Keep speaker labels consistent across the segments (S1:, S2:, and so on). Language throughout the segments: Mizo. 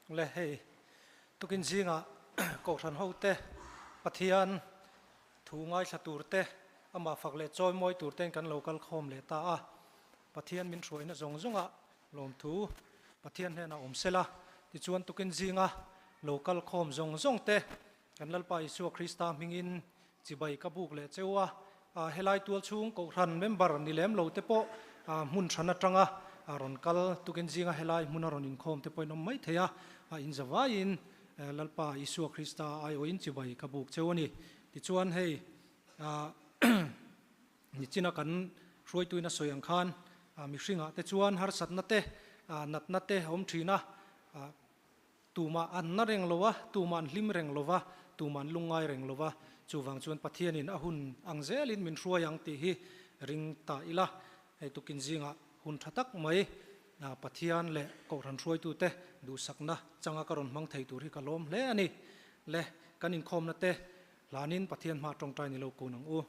S1: Le hei tukin zingah Kohhran hote Pathian thu ngaithla turte amah fak leh chawi mawi turtein kan lo kal khawm leh ta a. Pathian min hruaina zawng zawngah lawmthu Pathian hnenah awm sela tichuan tukin zinga lo kal khawm zawng zawngte Kan Lalpa Isua Krista hmingin chibai ka buk leh cheu a, helai tual chhung Kohhran member ni lem lo te pawh hmun hran atanga rawn kal tukin zinga helai hmuna rawn inkhawm te pawhin awm mai thei a, in zavaiin Lalpa Isua Krista aiawhin chibai ka buk cheu a ni. Tichuan hei nichina kan hruaituin a sawi ang khan mihringah te chuan harsatna te natna te a awm thin a, Tumah an na reng lo a, tumah an hlim reng lo va, tumah an lungngai reng lo va. Chuvang chuan Pathianin a hun ang zelin min hruai ang tih hi ring ta ila. Hei tukin zingah hun tha tak mai Pathian leh Kohhran hruaitute duhsakna changa ka rawn hmang thei tur hi ka lawm hle a ni. Le kan inkhawmna te hlanin Pathian hma tawngtai ni lo kun ang u.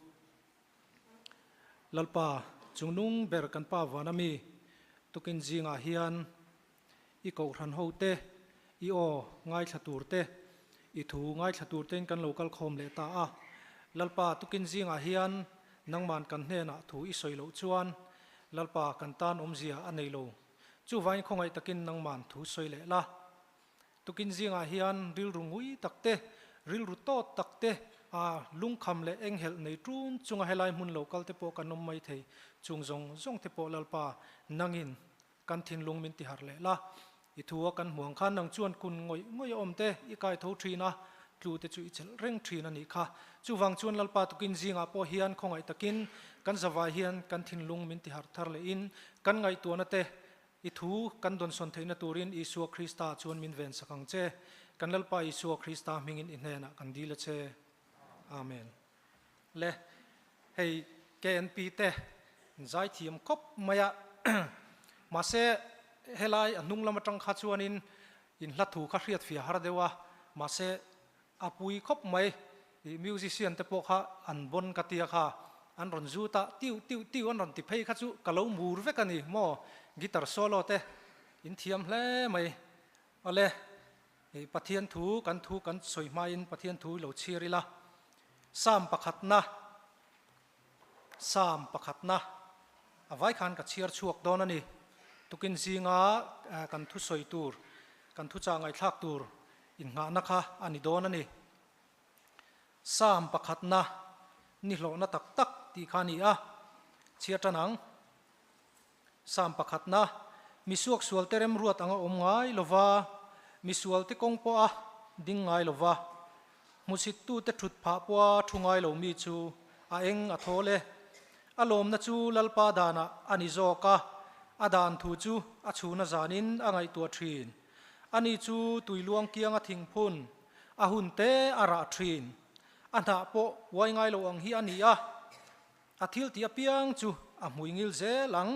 S1: Lalpa, chungnung ber kan Pa vana mi tukin zingah hian I kohhran ho te, i aw ngaithla tur te, i thu ngaithla tur tein kan lo kal khawm leh ta a. Lalpa, tukin zingah hian nangman kan hnenah thu i sawi loh chuan Lalpa kan tan awmzia a nei lo. Chuvangin khawngaih takin nangman thu sawi leh la. Tukin zingah hian rilru ngui tak te, rilru tawt tak te, a lungkham leh enghelh nei ṭun chunga helai hmun lo kal te pawh kan awm mai thei. Chung zawng zawng te pawh Lalpa nangin Kan thinlung min ti harh leh la, i thu a kan hmuang khan nang chuan kun ngawih ngawih a awm te i kai tho thin a, tlu te chu i chelh reng thin a nih kha. Chuvang chuan Lalpa tukin zingah pawh hian khawngaih takin kan zavai hian kan thinlung min ti harh thar lehin kan ngaihtuahna te i thu kan dawnsawn theihna turin Isua Krista chuan min vensak ang che. Kan Lalpa Isua Krista hmingin i hnenah kan dil a che. Amen. Le hei KNP te zaithiam khawp mai a, mahse helai a hnung lam atang kha chuanin in hla thu kha hriat fia har deuh a, mahse a pui khawp mai, ih musician te pawh kha an bon ka tia kha an rawn zut a, tiu tiu tiu an rawn ti phei kha chu ka lo mur vek a ni maw, guitar solo te in thiam hle mai, awle. Hei Pathian thu kan thu kan sawi hmain Pathian thu i lo chhir ila, Psalm pakhatna, Psalm pakhatna a vai khan ka chhiar chhuak dawn a ni. Tukin zinga kan thu sawi tur, kan thu chah ngaihthlak tur innghahna kha a ni dawn a ni. Psalm pakhatna ni hlawhna tak tak tih kha a ni a, chhiar tan ang. Psalm pakhatna, Mi suaksualte remruat anga awm ngai lova, mi sualte kawng pawha ding ngai lova, hmusittute thut phah pawha thu ngai lo mi chu a eng a thawl e. A lawmna chu Lalpa danah a ni zawk a, a dan thu chu a chhuna zanin a ngaihtuah thin. Ani chu tuiluang kianga thingphun, a hun te a rah thin. A hnah pawh uai ngai lo ang hi a ni a. A thil tih apiang chu a hmui ngil zel ang.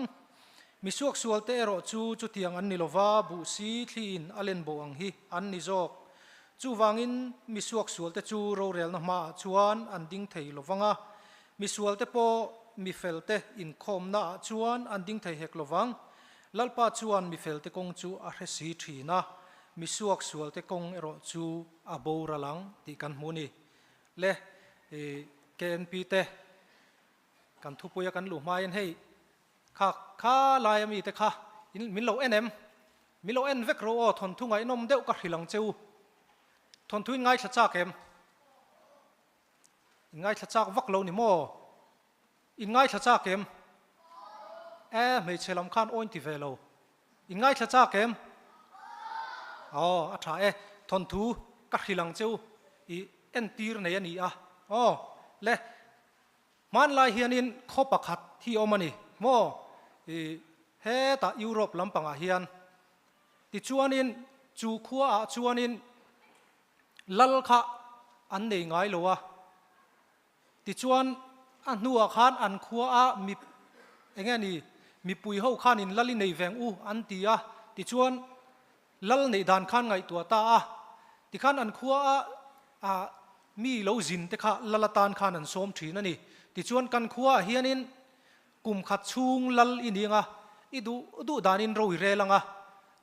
S1: Mi suaksualte erawh chu chutiang an ni lova, buh si thliin a len bo ang hi an ni zawk. Chuvangin mi suaksualte chu rorelna hmaah chuan an ding thei lovang a, mi sualte pawh mi felte inkhawmnaah chuan an ding thei hek lovang. Lalpa chuan mi felte kawng chu a hre si thin a, mi suaksualte kawng erawh chu a boral ang tih kan hmu a ni. Le i KNP te kan thupuia kan luh hmain hei kha kha laia mite kha in min lo en em? Min lo en vek rawh aw thawnthu ngaihnawm deuh ka hrilh ang che u. Thawnthu in ngaithla chak em? In ngaithla chak vak lo ni maw? In ngaithla chak em? E hmeichhe lam khan aw in ti ve lo. In ngaithla chak em? Aw, a tha e. Thawnthu ka hrilh ang che u. I entir nei a ni a. Aw, le. Hmanlai hianin khaw pakhat hi a awm a ni maw? I hetah Europe lampangah hian. Tichuanin chu khuaah chuanin lal kha an nei ngai lo a. Tichuan, a hnuah khan an khua a mi eng nge ni, mipui ho khanin lal i nei veng u an ti a, tichuan lal neih dan khan ngaihtuah ta a, tikhan an khua a a mi lo zin te kha lal atan khan an sawm thin a ni. Tichuan kan khua ah hianin kum khat chhung lal i ni ang a, i duh duh danin ro i rel ang a,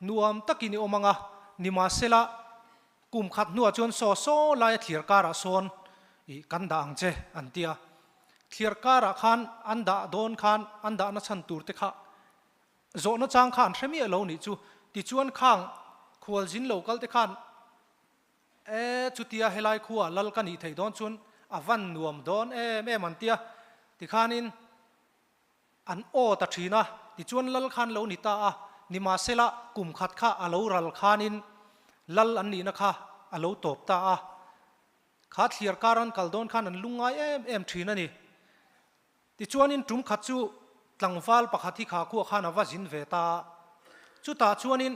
S1: nuam takin i awm ang a. Nimahsela, kum khat hnuah chuan saw saw laia thliar karah sawn ih kan dah ang che an ti a. Thliar karah khan an dah dawn khan an dahna chhan tur te kha zawhna chang kha an hre miah lo nih chu. Tichuan khang khualzin lo kal te khan E, chutia helai khua lal ka nih theih dawn chuan a van nuam dawn em em an tia. Tikhanin an aw ta thin a, tichuan lal khan lo ni ta a, nimahsela kum khat kha a lo ral khanin lal an nihna kha a lo tawp ta a. Kha thliar kar an kal dawn khan an lungngai em em thin a ni. Tichuanin tum khat chu tlangval pakhat hi kha khuah khan a va zin ve ta a, chutah chuanin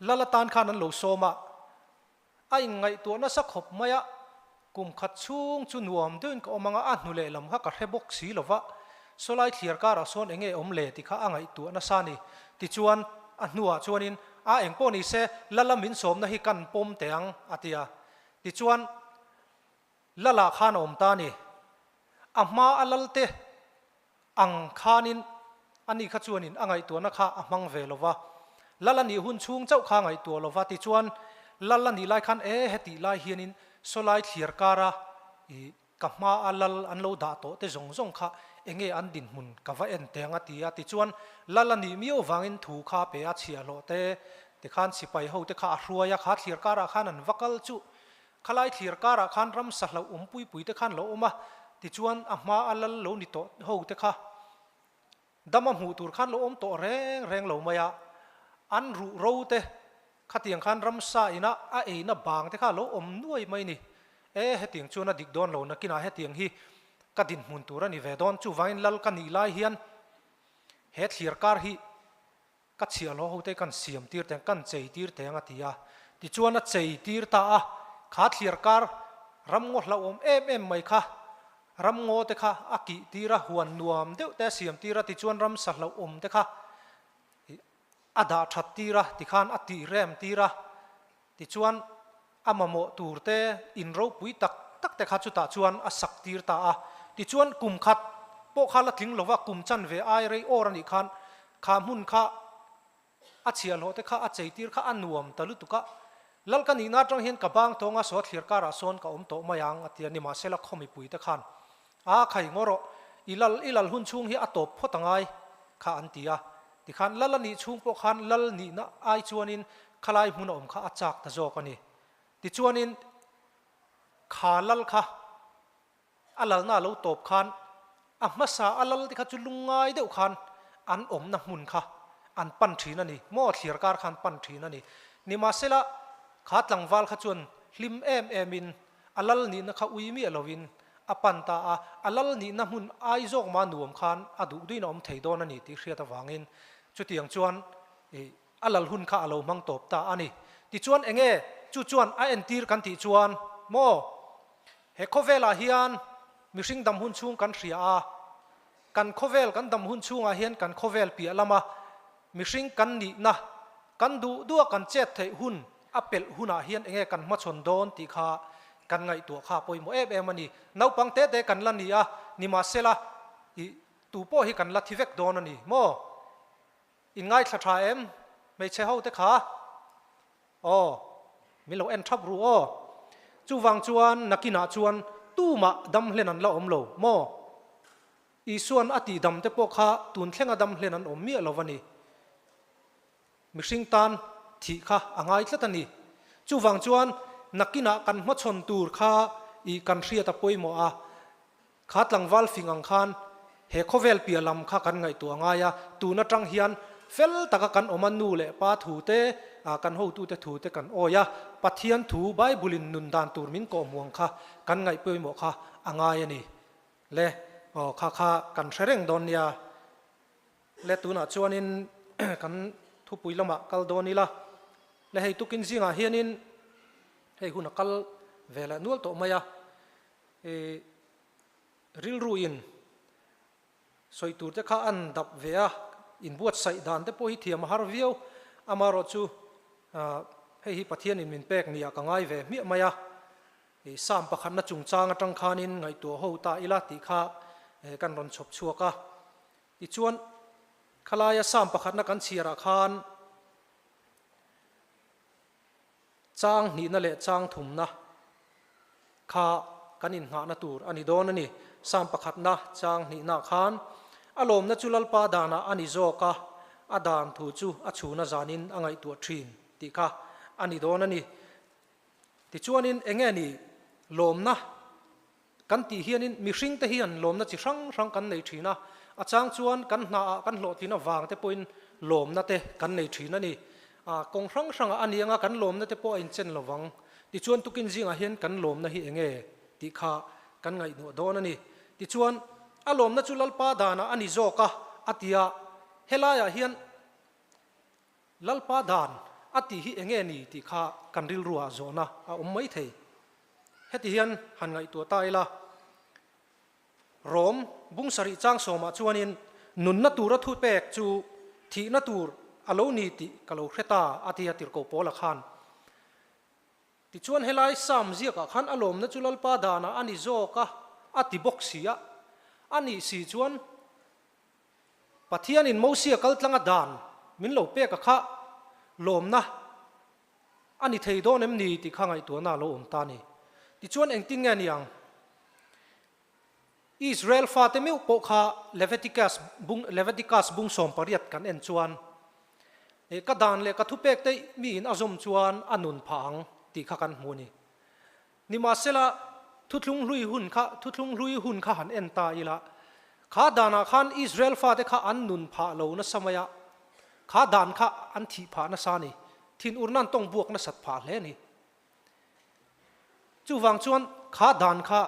S1: Lal atan khan an lo sawm a, a inngaihtuah nasa khawp mai a, kum khat chhung chu nuam deuhin ka awm ang a, a hnu leh lam kha ka hre bawk si lo va, sawlai thliar karah sawn eng nge awm le ti kha a ngaihtuah nasa a ni. Tichuan a hnuah chuanin a eng pawh ni se Lala min sawmna hi kan pawm teh ang a ti a, tichuan Lala khan a awm ta a ni. A hma a lalte ang khanin ani kha chuanin a ngaihtuahna kha a hmang ve lo va. Lal a nih hun chhung chauh kha a ngaihtuah lo va. Tichuan, lal a nih lai khan e hetih lai hianin sawlai thliar kara i ka hma a lal an lo dah tawh te zawng zawng kha enge an dinhmun ka va en teng a ti a. Tichuan, lal a nih miau vangin thu kha a pe a, chhiahhlawh te tikhan sipai ho te kha a hruai a, kha thliar karah khan an va kal chu Khalai thlir karah khan ramsa hlauh awm puipui te khan lo awm a, tichuan a hma a lal lo ni tawh ho te kha dam a hmuh tur khan lo awm tawh reng reng lo mai a, an ruh ro te khatiang khan ramsa ina a eina bang te kha lo awm nuai mai ni. E, hetiang chuan a dik dawn lo nakinah hetiang hi ka dinhmun tur a ni ve dawn, chuvangin lal ka nih lai hian he thlir kar hi Ka chhiahhlawh hote kan siam tir teng, kan chei tir teng a ti a. Tichuan a chei tir ta a, kha thliar kar ramngaw hlauhawm em em mai kha, ramngaw te kha a kih tir a, huan nuam deuh te a siam tir a, tichuan ramsa hlauhawm te kha a dah that tir a, tikhan a tih rem tir a, tichuan a mamawh tur te in ropui tak tak te kha chutah chuan a sak tir ta a. Tichuan kum khat pawh kha la tling lova kum chanve ai rei awr a nih khan kha hmun kha a chhiahhlawh te kha a chei tir kha a nuam ta lutuk a. Lal ka nihna atang hian ka bang tawnga saw thlir karah sawn ka awm tawh mai ang a ti a, nimahsela khaw mipui te khan a khai ngaw rawh, i lal i lal hun chhung hi a tawp phawt angai kha an ti a. Tikhan lal a nih chhung pawh khan lal nihna ai chuanin khalai hmun a awm kha a chak ta zawk a ni. Tichuanin kha lal kha a lalna a lo tawp khan a hmasa a lal te kha chu lungngai deuh khan an awmna hmun kha an pan thin a ni. Maw thliar kar khan pan thin a ni. Nimahsela kha tlangval kha chuan hlim em emin A lal nihna kha ui miah lovin a pan ta a, a lal nihna hmun ai zawk mah nuam khan a duh duhin a awm thei dawn a ni tih hriat avangin chutiang chuan a lal hun kha a lo hmang tawp ta a ni. Tichuan enge chu chuan a entir kan tih chuan maw he khawvelah hian mihring dam hun chhung kan hria a, kan khawvel kan dam hun chhungah hian kan khawvel piah lama mihring kan nihna kan duh duha kan chet theih hun a pelh hunah hian enge kan hmachhawn dawn tih kha kan ngaihtuah kha pawimawh em em a ni. Naupang te te kan la ni a, nimahsela ih tu pawh hi kan la thi vek dawn a ni maw? In ngaithla tha em hmeichhe ho te kha? Aw, min lo en thap ru aw. Chuvang chuan nakinah chuan tumah dam hlen an la awm lo maw? Isuan a tihdam te pawh kha tun thlenga dam hlen an awm miah lo a ni. Mihring tan thih kha a ngai tlat a ni. Chuvang chuan nakinah kan hmachhawn tur kha ih kan hriat a pawimawh a, kha tlangval fing ang khan he khawvel piah lam kha kan ngaihtuah a ngai a, tun atang hian fel taka kan awm a, nu leh pa thu te, kan hotute thu te kan awi a, Pathian thu Bible in nun dan tur min kawhhmuh ang kha kan ngaih pawimawh kha a ngai a ni. Le, aw kha kha kan hre reng dawn nia. Le tunah chuanin kan thupui lamah kal dawn ila, le hei tukin zingah hianin hei hun a kal ve leh nual tawh mai a, i rilruin sawi tur te kha an dap ve a, inbuatsaih dan te pawh hi thiam a har viau, amaherawhchu hei hi Pathianin min pek nia ka ngai ve hmiah mai a, i Psalm pakhatna chungchang atang khanin ngaihtuah ho ta ila tih kha kan rawn chhawp chhuak a. Tichuan, khalaia Psalm pakhatna kan chhiarah khan Chang hnihna leh chang thumna kha kan innghahna tur a ni dawn a ni. Psalm pakhatna chang hnihnaah khan, A lawmna chu Lalpa danah a ni zawk a, a dan thu chu a chhuna zanin a ngaihtuah thin tih kha a ni dawn a ni. Tichuanin eng nge ni lawmna Kan tih hianin mihringte hian lawmna chi hrang hrang kan nei thin a, a chang chuan kan hnaah kan hlawhtlin avang te pawhin lawmna te kan nei thin a ni. A kawng hrang hrangah a ni anga kan lawmna te pawh a inchen lo vang. Tichuan tukin zingah hian kan lawmna hi enge tih kha kan ngaihnuah dawn a ni. Tichuan a lawmna chu Lalpa danah a ni zawk a, a ti a, helaiah hian Lalpa dan a tih hi enge ni tih kha kan rilruah zawhna a awm mai thei. Heti hian han ngaihtuah ta ila, Rom bung sarih chang sawmah chuanin nunna tura thu pek chu thihna tur a lo ni tih ka lo hre ta a ti a tirhkoh Paula khan. Tichuan helai Psalm ziakah khan a lawmna chu Lalpa danah a ni zawk a a ti bawk si a, a nih si chuan Pathianin Mosia kaltlanga dan min lo pek a kha lawmna a ni thei dawn em ni tih kha ngaihtuahna a lo awm ta a ni. Tichuan engtin nge ni ang? Israel fate meuh pawh kha Leviticus bung Leviticus bung 18 kan en chuan ka dan leh ka thupek te miin a zawm chuan a nun phah ang tih kha kan hmu a ni. Nimahsela, thuthlung hlui hun kha, thuthlung hlui hun kha han en ta ila, kha danah khan Israel fate kha an nun phah lo nasa mai a, kha dan kha an thih phah nasa a ni, thinurna an tawng buak nasat phah hle a ni. Chuvang chuan kha dan kha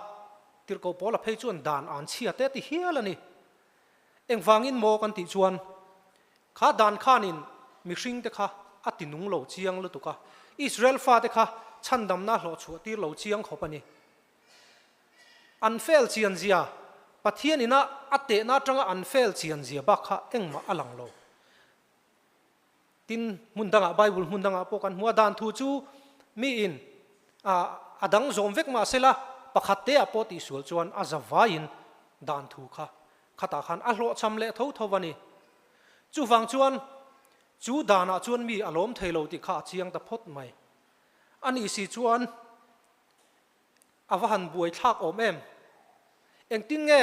S1: Tirhkoh Paula phei chuan dan an chhia te ti hial a ni. Engvangin maw kan tih chuan, Kha dan khanin mihringte kha a ti nung lo chiang lutuk a, Israel fate kha chhandamna hlawh chhuah tir lo chiang khawp a ni. An fel chian zia, Pathian ina a tehna atanga an fel chian zia bak kha engmah a lang lo. Tin, hmun dangah, Bible hmun dangah pawh kan hmu a, dan thu chu miin a dang zawm vek mah sela, pakhat teah pawh tihsual chuan a za vaiin dan thu kha khatah khan a hlawhchham leh tho tho a ni. Chuvang chuan chu danah chuan mi a lawm thei lo tih kha a chiang ta phawt mai. A nih si chuan a va han buai thlak awm em? Engtin nge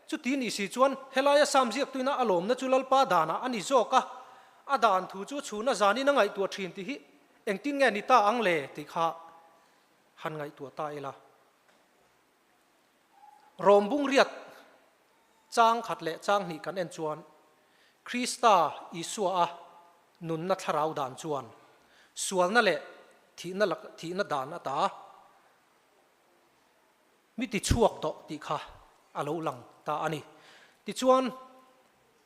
S1: chuti nih si chuan helaia Sam ziaktuina a lawmna chu Lalpa danah a ni zawk a, a dan thu chu chhuna zanin a ngaihtuah thin tih hi engtin nge ni ta ang le tih kha han ngaihtuah ta ila. Rom bungriat chang khat leh chang hnih kan en chuan Krista Isua a nunna thlarau dan chuan sualna leh thihna lak thihna dan ata mi ti chhuak tawh tih kha a lo lang ta a ni. Tichuan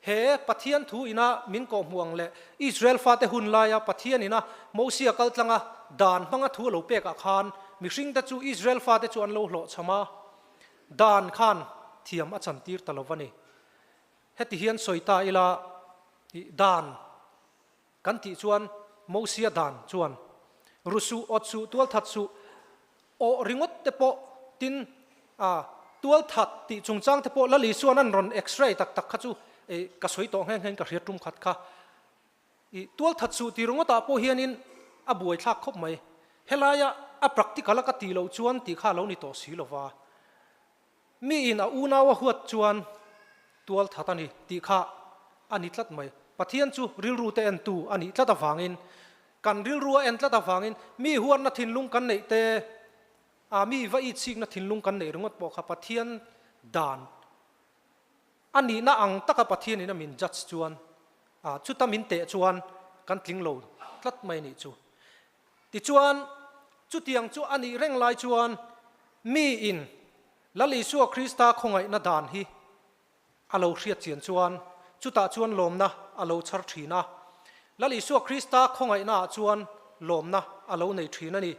S1: He Pathian thu ina min kawhhmuh ang leh Israel fate hun laia Pathian ina Mosia kaltlanga dan hmanga thu a lo pekah khan mihringte chu Israel fate chu an lo hlawhchham a, dan khan thiam a chantir ta lo va ni. Heti hian sawi ta ila, dan Kan tih chuan Mosia dan chuan ru suh, awt suh, tualthat suh, awh ringawt te pawh tin a tualthat tih chungchang te pawh Lal Isuan an rawn x-ray tak tak kha chu ka sawi tawh nghe nghe in ka hriat tum khat kha. I tualthat suh tih ringawtah pawh hianin a buaithlak khawp mai. Helaia a practical a ka tih loh chuan tih kha a lo ni tawh si lova. Miin a unau a huat chuan tual that a ni tih kha a ni tlat mai. Pathian chu rilru te entu a nih tlat avangin, kan rilru a en tlat avangin mi huatna thinlung kan neih te, a mi va itsikna thinlung kan neih ringawt pawh kha Pathian dan a nihna ang taka Pathianin a min judge chuan, chuta min teh chuan kan tling lo tlat mai a nih chu. Tichuan, chutiang chu a nih reng lai chuan miin Lal Isua Krista khawngaihna dan hi a lo hriat chian chuan chutah chuan lawmna a lo chhar thin a. Lal Isua Krista khawngaihnaah chuan lawmna a lo nei thin a ni.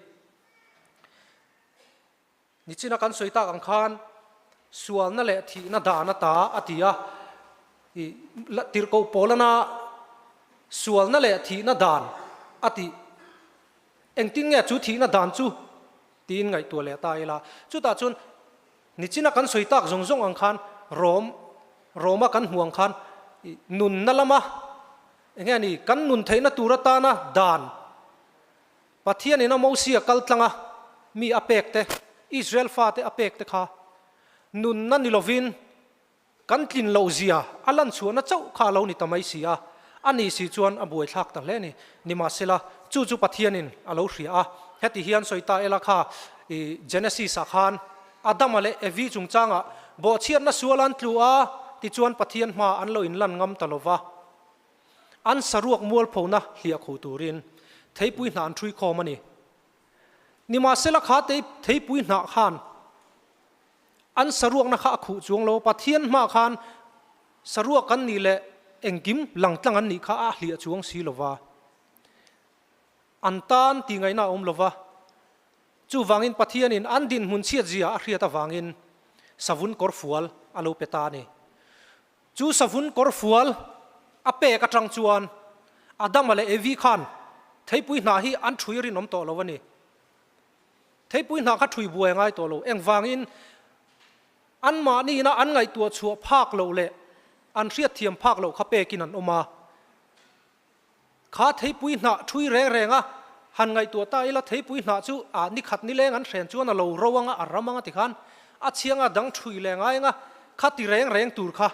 S1: Nichina kan sawi tak ang khan sualna leh thihna dan ata a ti a, i tirhkoh Paulana sualna leh thihna dan a tih engtin nge chu thihna dan chu tiin ngaihtuah leh ta ila. Chutah chuan nichina kan sawi tak zawng zawng ang khan Rom Roma kan hmuh ang khan nunna lama eng nge ni kan nun theihna tur atana dan. Pathianin a Mosia kal tlanga mi a pek te, Israel fate a pek te kha nunna ni lovin kan tlin loh zia a lan chhuahna chauh kha a lo ni ta mai si a, a nih si chuan a buaithlak ta hle a ni. Nimahsela, chu chu Pathianin a lo hria a, heti hian sawi ta ela kha i Genesis-ah khan Adama leh Evi chungchangah bawhchhiatna sual an tlu a, tichuan Pathian hma an lo inlan ngam ta lo va. An saruak mualphona hliah kho turin theipui hnah an ṭhui khawm a ni. Nimahsela kha theipui hnah khan an saruakna kha a khuh chuang lo. Pathian hmah khan saruak an nih leh engkim langtlang an nih kha a hliah chuang si lo va. An tan tih ngaihna a awm lo va. Chuvangin Pathianin an dinhmun chhiatzia a hriat avangin savun kawrfual a lo pe ta a ni. Chu savun kawrfual a pek atang chuan Adama leh Evi khan theipui hna hi an ṭhui rinawm tawh lo a ni. Theipui hna kha ṭhui buai a ngai tawh lo. Engvangin anmahniina an ngaihtuah chhuah phak loh leh an hriatthiam phak loh kha pekin an awm a. Kha theipui hnah ṭhui reng reng a, han ngaihtuah ta ila theipui hnah chu ah ni khat ni leng an hren chuan a lo ro anga a ram anga tikhan a chhianga dang ṭhui leh ngai anga kha ti reng reng tur kha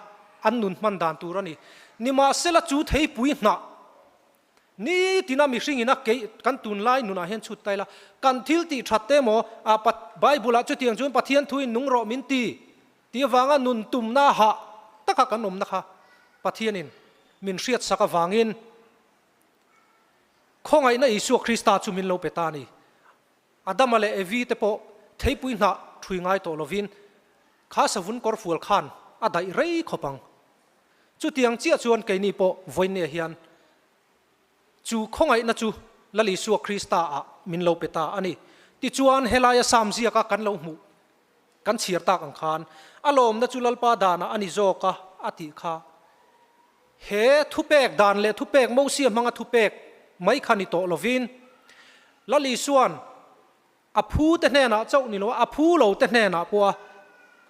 S1: an nun hman dan tur a ni. Nimahsela chu theipui hnah nitina mihring ina kei kan tunlai nunah hian chhut ta ila kan thil tih ṭhat te emaw ah Bible ah chutiang chuan Pathian thuin nung rawh min ti Tih avanga nun tumna hah taka kan awmna kha Pathianin min hriatsak avangin khawngaihna Isua Krista chu min lo pe ta a ni. Adama leh Evi te pawh theipui hnah ṭhui ngai tawh lovin kha savun kawrfual khan a daih rei khawp ang. Chutiang chiah chuan keini pawh vawiinne hian chu khawngaihna chu Lal Isua Krista ah min lo pe ta a ni. Tichuan helaia Sam ziaka kan lo hmuh Kan chhiar tak ang khan, a lawmna chu Lalpa danah a ni zawk a, a tih kha. He thupek dan leh thupek Mosia hmanga thupek mai kha ni tawh lovin, Lal Isua'n a phu te hnenah chauh ni lo a, a phu lo te hnenah pawha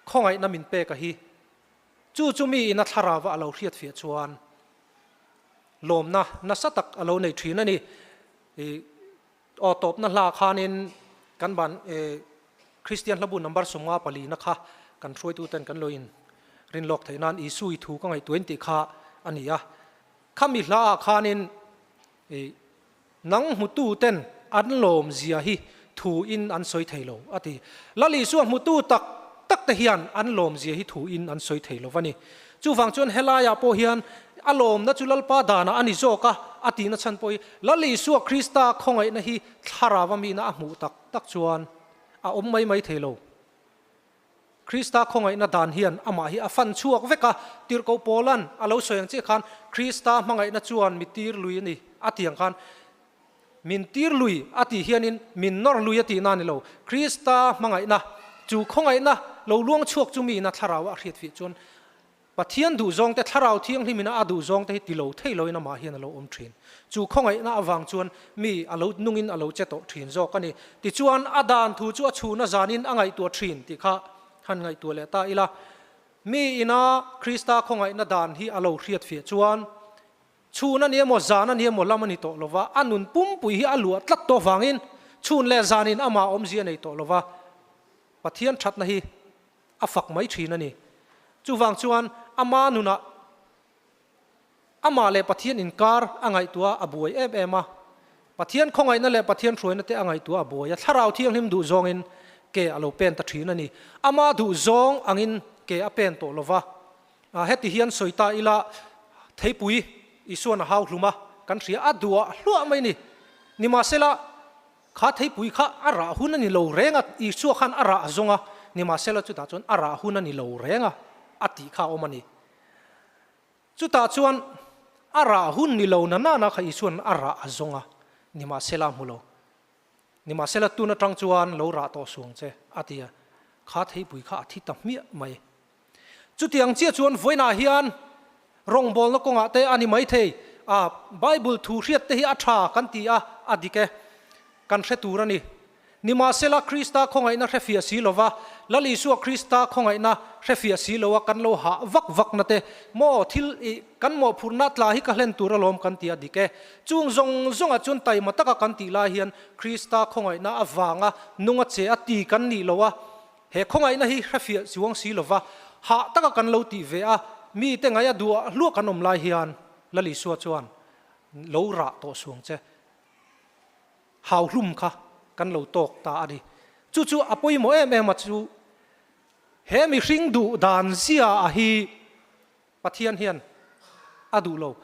S1: khawngaihna min pek a hi. Chu chu mi ina thlarauva a lo hriatfiah chuan lawmna nasa tak a lo nei thin a ni. Aw tawpna hla khanin kan ban Kristian hlabu number 54 na kha kan hruaituten kan lo in rin lawk theih nan Isu i thu ka ngaihtuah in tih kha a ni a. Khami hla ah khanin nang hmutu ten an lawm zia hi thu in an sawi thei lo a ti. Lal Isua hmutu tak tak te hian an lawm zia hi thu in an sawi thei lo a ni. Chuvang chuan helaiah pawh hian a lawmna chu Lalpa danah a ni zawk a, a tihna chhan pawh hi Lal Isua Krista khawngaihna hi thlarau a mihna a hmuh tak tak chuan a awm mai mai thei lo. Krista khawngaihna dan hian amah hi a fan chhuak vek a, Tirhkoh Paula'n a lo sawi ang chiah khan Krista hmangaihna chuan mi tir lui a ni a tih ang khan min tir lui a tih hianin min nawr lui a tihna a ni lo. Krista hmangaihna, chu khawngaihna lo luang chhuak chu miin a thlarau a hriat fih chuan Pathian duhzawngte, thlarau thianghlimina a duhzawngte hi ti lo thei loin amah hian a lo awm thin. Chu khawngaihna avang chuan mi a lo nungin a lo che tawh thin zawk a ni. Tichuan, a dan thu chu a chhuna zanin a ngaihtuah thin tih kha han ngaihtuah leh ta ila. Mi ina Krista khawngaihna dan hi a lo hriat fiah chuan Chhun a ni emaw, zan a ni emaw lam a ni tawh lo va, a nun pumpui hi a luah tlat tawh vangin chhun leh zanin amah awmzia a nei tawh lo va, Pathian thatna hi a fak mai thin a ni. Chuvang chuan ama nunah amah leh Pathian inkar a ngaihtuah a buai em em a, Pathian khawngaihna leh Pathian hruaina te a ngaihtuah a buai a, Thlarau Thianghlim duh zawngin ke a lo pen ta thin a ni. Ama duh zawng angin ke a pen tawh lo va, Heti hian sawi ta ila, theipui Isuan a hau hlum a, kan hria a duah hluah mai ni. Nimahsela, kha theipui kha a rah hun a ni lo reng a, Isua khan a rah zawng a, nimahsela chutah chuan a rah hun a ni lo reng a, a tih kha a awm a ni. Chutah chuan a rah hun ni lo na nana kha Isuan a rah a zawng a, nimahsela a hmu lo. Nimahsela tun atang chuan lo rah tawh suang che, a ti a, kha theipui kha a thi ta hmiah mai. Chutiang chiah chuan vawiinah hian rawngbawlna kawngah te a ni maithei a, Bible thu hriat te hi a tha kan ti a, a dik e, kan hre tur a ni. Nimahsela, Krista khawngaihna hre fiah si lova, Lal Isua Krista khawngaihna hre fiah si loa kan lo hah vak vakna te, maw thil i kan mawhphurhna tla hi ka hlen tur alawm kan ti a dik e. Chung zawng zawngah chuan taima taka kan tih lai hian Krista khawngaihna avanga nunga che a ti kan nih loh a, he khawngaihna hi hre fiah chuang si lova hah taka kan lo tih ve a, mite ngaih a duah hluah kan awm lai hian Lal Isua chuan lo rah tawh suang che. Hauhlum kha kan lo tawk ta a ni. Chu chu a pawimawh em em a chu he mihring duh dan zia a hi Pathian hian a duh lo.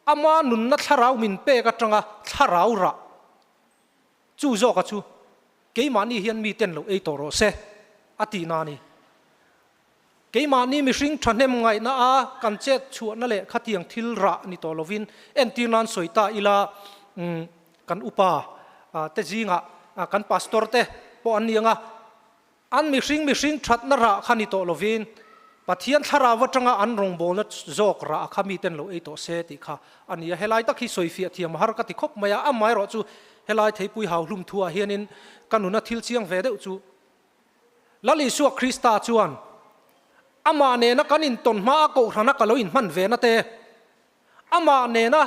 S1: Ama nunna thlarau min pek atanga thlarau rah chu zawka chu keimahni hian miten lo ei tawh rawh se a tihna a ni. Keimahni mihring thahnem ngaihna a kan chet chhuahna leh khatiang thil rah ni tawh lovin entir nan sawi ta ila kan upa te zingah kan pastor te pawh an ni ang a, an mihring mihring thatna rah kha ni tawh lovin Pathian thlarau atanga an rawngbawlna zawk rah kha miten lo ei tawh se tih kha a ni a. Helai tak hi sawifiah thiam har ka ti khawp mai a, amaherawhchu helai theipui hauhlum thuah hianin ka nuna thil chiang ve deuh chu Lal Isua Krista chuan amah nena kan intawn hmaa kohhrana ka lo inhman ve na te, amah nena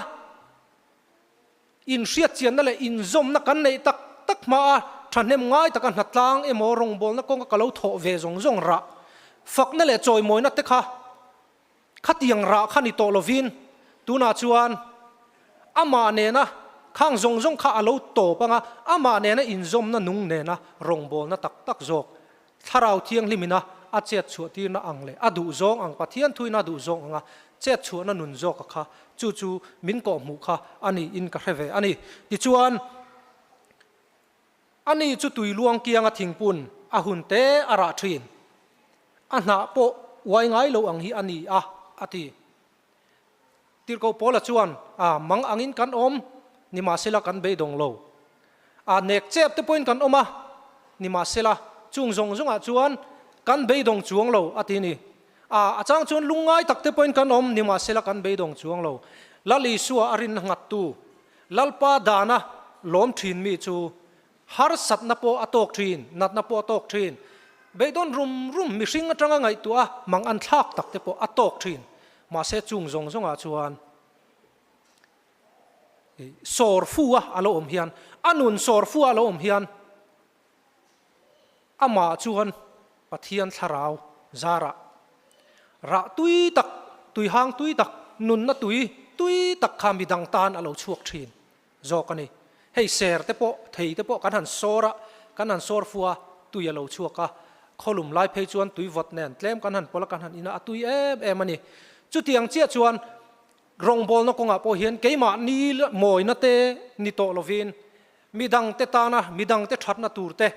S1: inhriatchianna leh inzawmna kan neih tak tak hmaa thahnem ngai taka hnatlang emaw rawngbawlna kawnga ka lo thawh ve zawng zawng rah fakna leh chawimawina te kha Khatiang rah kha ni tawh lovin tunah chuan amah nena khang zawng zawng kha a lo tawp anga, amah nena inzawmna nung nena rawngbawlna tak tak zawk Thlarau Thianghlimina a chet chhuahtirna ang leh a duhzawng ang Pathian thuina a duhzawng anga chet chhuahna nun zawka kha chu chu min kawhhmuh kha a niin ka hre ve a ni. Tichuan, Ani chu tui luang kianga thingpun a hun te a rah thin. A hnah pawh uai ngai lo ang hi a ni a, a ti. Tirhkoh Paula chuan, A mang angin kan awm, nimahsela kan beidawng lo. A nek chep te pawhin kan awm a, nimahsela chung zawng zawngah chuan kan beidawng chuang lo, a ti a ni. A a chang chuan lungngai tak te pawhin kan awm, nimahsela kan beidawng chuang lo. Lal Isua a rinna nghattu Lalpa dana lawm thin mi chu harsatna pawh a tawk thin, natna pawh a tawk thin, beidawn rum rum mihring atanga ngaihtuah a mang an thlak tak te pawh a tawk thin. Mahse chung zawng zawngah chuan sawr fu a a lo awm hian, a nun sawr fu a a lo awm hian amah chuan Pathian thlarau zarah rah tui tak, tuihang tui tak, nunna tui tui tak kha midang tan a lo chhuak thin zawk a ni. Hei ser te pawh, thei te pawh kan han sawr a, kan han sawr fua, tui a lo chhuak a, khawlum lai phei chuan tui vawt nen tlem kan han pawlh a, kan han in a, a tui em em a ni. Chutiang chiah chuan rawngbawlna kawngah pawh hian keimahni mawina te ni tawh lovin Midangte tana midangte thatna tur te,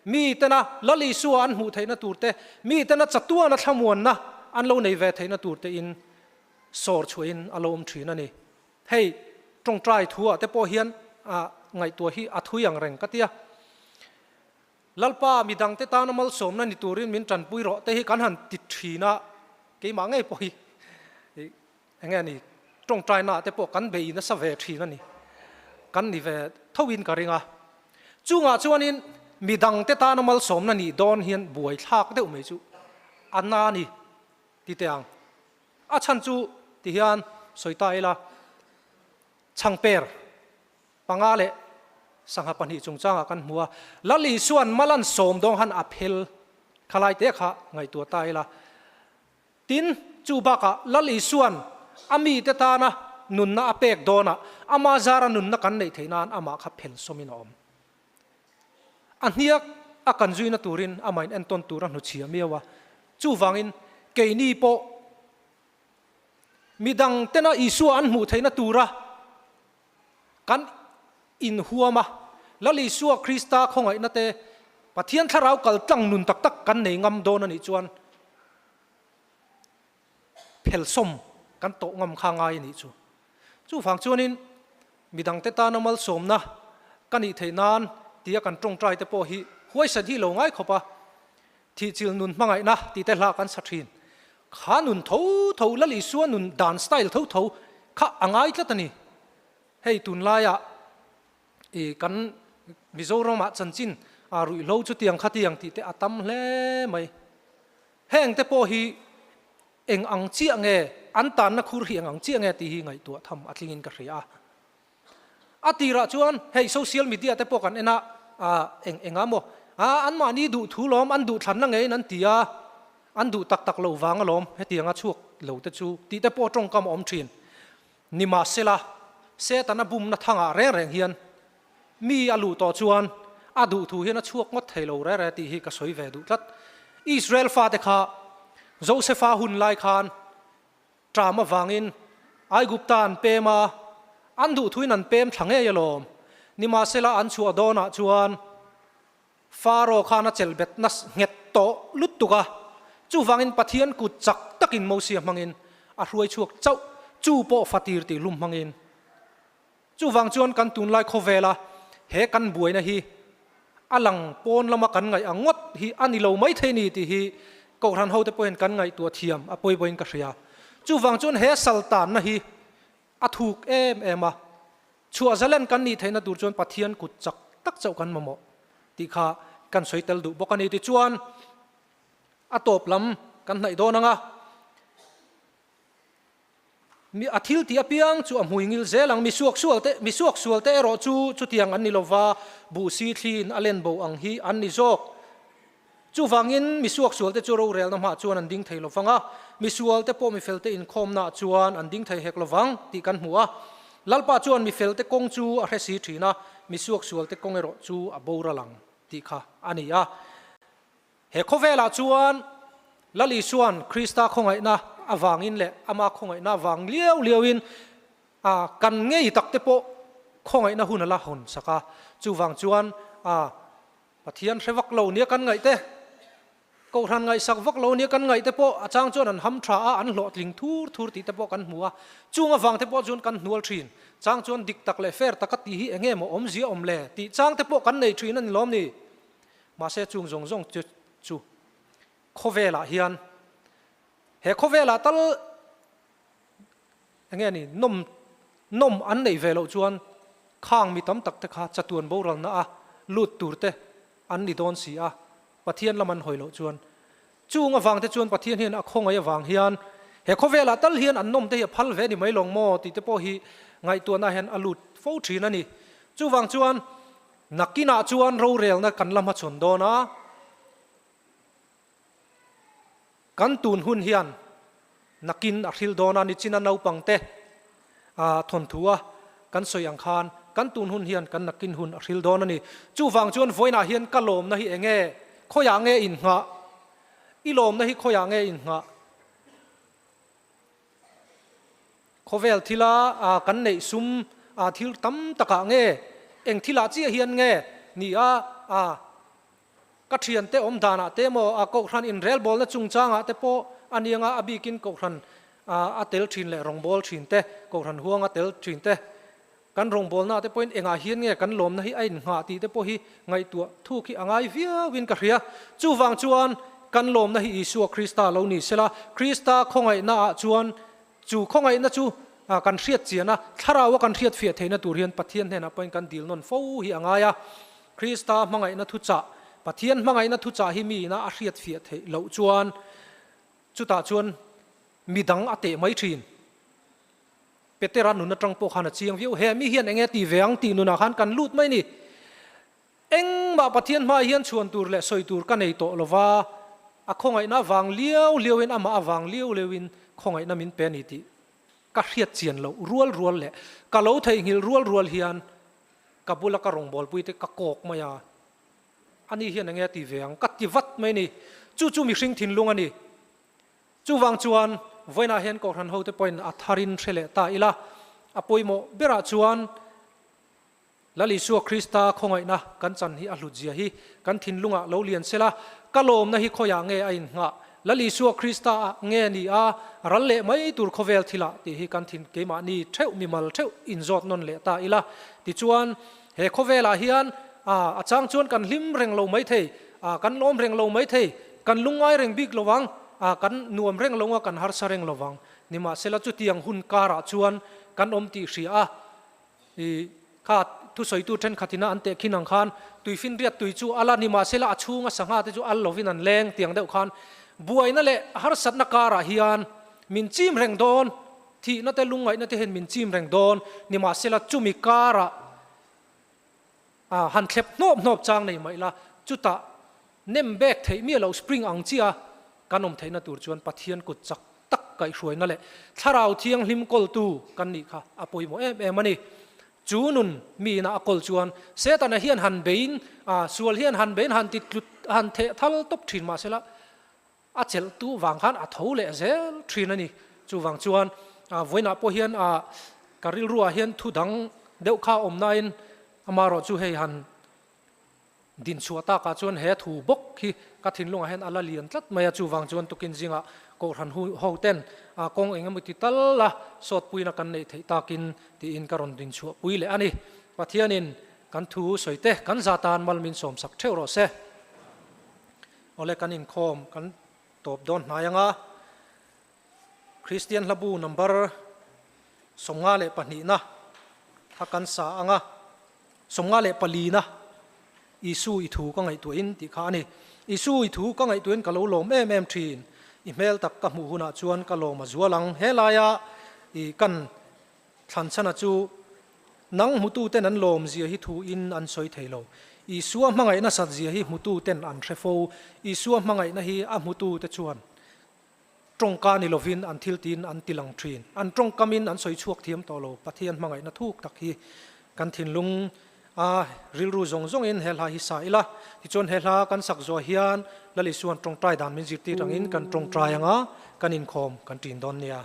S1: mitena Lal Isua an hmuh theihna tur te, mitena chatuana thlamuanna an lo nei ve theihna tur tein sawr chhuahin a lo awm thin a ni. Hei tawngtai thuah te pawh hian ngaihtuah hi a thui ang reng ka tia. Lalpa midangte tana malsawmna ni turin min tanpui rawh te hi kan han ti thin a, keimah ngei pawh hi Enge a ni, tawngtaina te pawh kan bei nasa ve thin a ni. Kan ni ve tho in ka ring a. Chungah chuanin midang te tana malsawmna nih dawn hian buai thlak deuh mai chu a na ni ti teh ang. A chhan chu ti hian sawi ta ila, chhangper panga leh sangha pahnih chungchangah kan hmu a, Lal Isua'n mal an sawm dawng han a phel khalai te kha ngaihtuah ta ila. Tin, chu bakah Lal Isua'n a mite tana nunna a pek dawnah ama zara nunna kan neih theih nan amah kha phel sawmin a awm. A hniak a kan zuina turin amah in entawn tur a hnuchhia miau a. Chuvangin keini pawh midang tena Isua an hmuh theihna tura kan inhuam a, Lal Isua Krista khawngaihna te Pathian thlarau kal tlang nun tak tak kan nei ngam dawn a nih chuan Phelsawm kan tawh ngam kha ngai a nih chu. Chuvang chuanin midangte tana malsawmna ka nih theih nan tia kan tawngtai te pawh hi huaisen hi lo ngai khawp a, thihchil nun hmangaihna tih te hla kan sa thin. Kha nun tho tho Lal Isua nun dan style tho tho kha a ngai tlat a ni. Hei tunlaiah i kan Mizoramah chanchin a ruihhlo chutiang khatiang tih te a tam hle mai. Heng te pawh hi eng ang chiah nge, an tanna khur hi eng ang chiah nge tih hi ngaihtuah tham a tlingin ka hria a. A tirah chuan hei social media te pawh kan en a, eng eng a maw, anmahni duh thu lawm, an duh thlanna ngeiin an ti a, an duh tak tak loh vang alawm hetianga chhuak lo te chu tih te pawh tawngkam a awm thin. Nimahsela, Setana bumna thangah reng reng hian mi a luh tawh chuan a duh thu hian a chhuak ngawt thei lo re re tih hi ka sawi ve duh tlat. Israel fate kha Josefa hun lai khan Ṭam avangin Aigupta an pem a, an duhthuin an pem thla ngei alawm. Nimahsela an chhuah dawnah chuan Faro khan a chelh bet na nghet tawh lutuk a, chuvangin Pathian kut chak takin Mosia hmangin a hruai chhuak chauh, chu pawh fatir tih hlum hmangin. Chuvang chuan kan tunlai khawvela he kan buaina hi a lang pawn lama kan ngaih ang ngawt hi a ni lo mai thei ni tih hi Kohhran hote pawhin kan ngaihtuah thiam a pawipawhin ka hria. Chuvang chuan he saltanna hi a thuk em em a, chhuah zalen kan nih theihna tur chuan Pathian kut chak tak chauh kan mamawh tih kha kan sawi tel duh bawk a ni. Tichuan a tawp lam kan hnaih dawn ang a. Mi a thil tih apiang chu a hmui ngil zel ang. Mi suaksual te, mi suaksual te erawh chu chutiang an ni lova, buh si thliin a len bo ang hi an ni zawk. Chuvangin mi suaksual te chu rorelna hmah chuan an ding thei lovang a, mi sual te pawh mi fel te inkhawmnaah chuan an ding thei hek lovang tih kan hmu a. Lalpa chuan mi fel te kawng chu a hre si thin a, mi suaksual te kawng erawh chu a boral ang tih kha a ni a. He khawvelah chuan Lal Isua'n Krista khawngaihna avangin leh ama khawngaihna avang liau liauin kan ngei tak te pawh khawngaihna hun a la hawn sak a. Chuvang chuan Pathian hre vak lo nia kan ngaih te, Kohhran ngaihsak vak lo nia kan ngaih te pawh a chang chuan an ham tha a, an hlawhtling thur thur tih te pawh kan hmu a. Chung avang te pawh chuan kan hnual thin. Chang chuan dik tak leh fair taka tih hi enge maw awmzia awm le tih chang te pawh kan nei thin a ni lawm ni? Mahse chung zawng zawng chu chu khawvelah hian he khawvelah tal enge ni nawm nawm an neih ve loh chuan khang mi tam tak te kha chatuan boralna a lut tur te an ni dawn si a, Pathian lam an hawi loh chuan chung avang te chuan Pathian hian a khawngaih avang hian he khawvelah tal hian an nawm te hi a phal ve ni mai lawng maw tih te pawh hi ngaihtuahna hian a lut fo thin a ni. Chuvang chuan Nakinah chuan rorelna kan la hmachhawn dawn a, kan tun hun hian nakin a hril dawn a, nichina naupangte thawnthu a kan sawi ang khan kan tun hun hian kan nakin hun a hril dawn a ni. Chuvang chuan vawiinah hian ka lawmna hi eng nge? Khawiah nge innghah? I lawmna hi khawiah nge innghah? Khawvel thila kan neih sum thil tam takah nge, eng thilah chiah hian nge ni a, ka thiante awm danah te emaw, Kohhran inrelbawlna chungchangah te pawh a ni anga a bikin Kohhran a tel thin leh rawngbâwl thin te, Kohhran huang a tel thin te, kan rawngbawlnaah te pawhin engah hian nge kan lawmna hi a innghah tih te pawh hi ngaihtuah thuk hi a ngai viauin ka hria. Chuvang chuan kan lawmna hi Isua Krista lo ni sela, Krista khawngaihnaah chuan chu khawngaihna chu kan hriat chian a, Thlaraua kan hriat fiah theihna tur hian Pathian hnenah pawhin kan dil nawn fo hi a ngai a. Krista hmangaihna thuchah, Pathian hmangaihna thuchah hi miina a hriat fiah theih loh chuan chutah chuan midang a teh mai thin. Petera nun atang pawh khan a chiang viau, he mi hian enge ti ve ang tih nunah khan kan lut mai ni. Engmah Pathian hmaah hian chhuan tur leh sawi tur ka nei tawh lova, a khawngaihna avang liau liauin amah avang liau liauin khawngaihna min pe a ni tih ka hriat chian loh rual rual leh ka lo theihnghilh rual rual hian ka bula ka rawngbawlpuite ka kawk mai a, ani hian enge ti ve ang ka ti vat mai ni. Chu chu mihring thinlung a ni. Chuvang chuan vawiinah hian Kohhran hote pawhin a tharin hre leh ta ila, a pawimawh berah chuan Lal Isua Krista khawngaihna kan chan hi a hlutzia hi kan thinlungah lo lian sela, ka lawmna hi khawiah nge a innghah? Lal Isua Krista ah nge ni a ral leh mai tur khawvel thilah tih hi kan thin keimahni theuh mimal theuh inzawt nawn leh ta ila. Tichuan he khawvelah hian a chang chuan kan hlim reng lo mai thei, kan lawm reng lo mai thei, kan lungngai reng bik lo ang, kan nuam reng lo a, kan harsa reng lo vang. Nimahsela chutiang hun karah chuan kan awm tih hria a, i kha Thusawitu thenkhatina an tehkhin ang khan tuifinriat tui chu a la ni mahsela a chhunga sangha te chu al lovin an leng tiang deuh khan buaina leh harsatna karah hian min chim reng dawn, thihna te lungngaihna te hian min chim reng dawn nimahsela chumi karah han thlep hnawp hnawp chang nei mai la, chutah nem bek theih miah loh spring ang chiah kan awm theihna tur chuan Pathian kut chak tak kaihhruaina leh Thlarau Thianghlim kawltu kan nih kha a pawimawh em em a ni. Chu nun miina a kawl chuan Setana hian han beiin, sual hian han beiin han ti tlut, han theh thal tawp thin mahsela a chelh tu vang khan a tho leh zel thin a ni. Chuvang chuan vawiinah pawh hian ka rilruah hian thu dang deuh kha a awm nain amaherawh chu hei han Dinchhuah takah chuan he thu bawk hi ka thinlungah hian a la lian tlat mai a, chuvang chuan tukin zingah Kohhran ho ten kawng eng emaw ti tal a sawtpuina kan neih theih takin tiin ka rawn dinchhuah pui leh a ni. Pathianin kan thu sawi te kan za tan mal min sawmsak theuh rawh se. Awle kan inkhawm kan tawp dawn hnai anga Kristian hlabu number 52 na kha kan sa anga. 54 na, Isu i thu ka ngaihtuahin tih kha a ni. Isu i thu ka ngaihtuahin ka lo lawm em em thin. I hmel tak ka hmuh hunah chuan ka lawm a zual ang. He laia i kan thlanchhana chu nang hmututen an lawm zia hi thu in an sawi thei lo. Isua hmangaihna sat zia hi hmututen an hre fo. Isua hmangaihna hi a hmutute chuan Tawngka ni lovin an thil tiin an ti lang thin. An tawngkamin an sawi chhuak thiam tawh lo. Pathian hmangaihna thuk tak hi kan thinlung a rilru zawng zawngin he hla hi sa ila. Tichuan he hla kan sak zawh hian Lal Isuan tawngtai dan min zirtir angin kan tawngtai anga kan inkhawm kan ṭin dawn nia.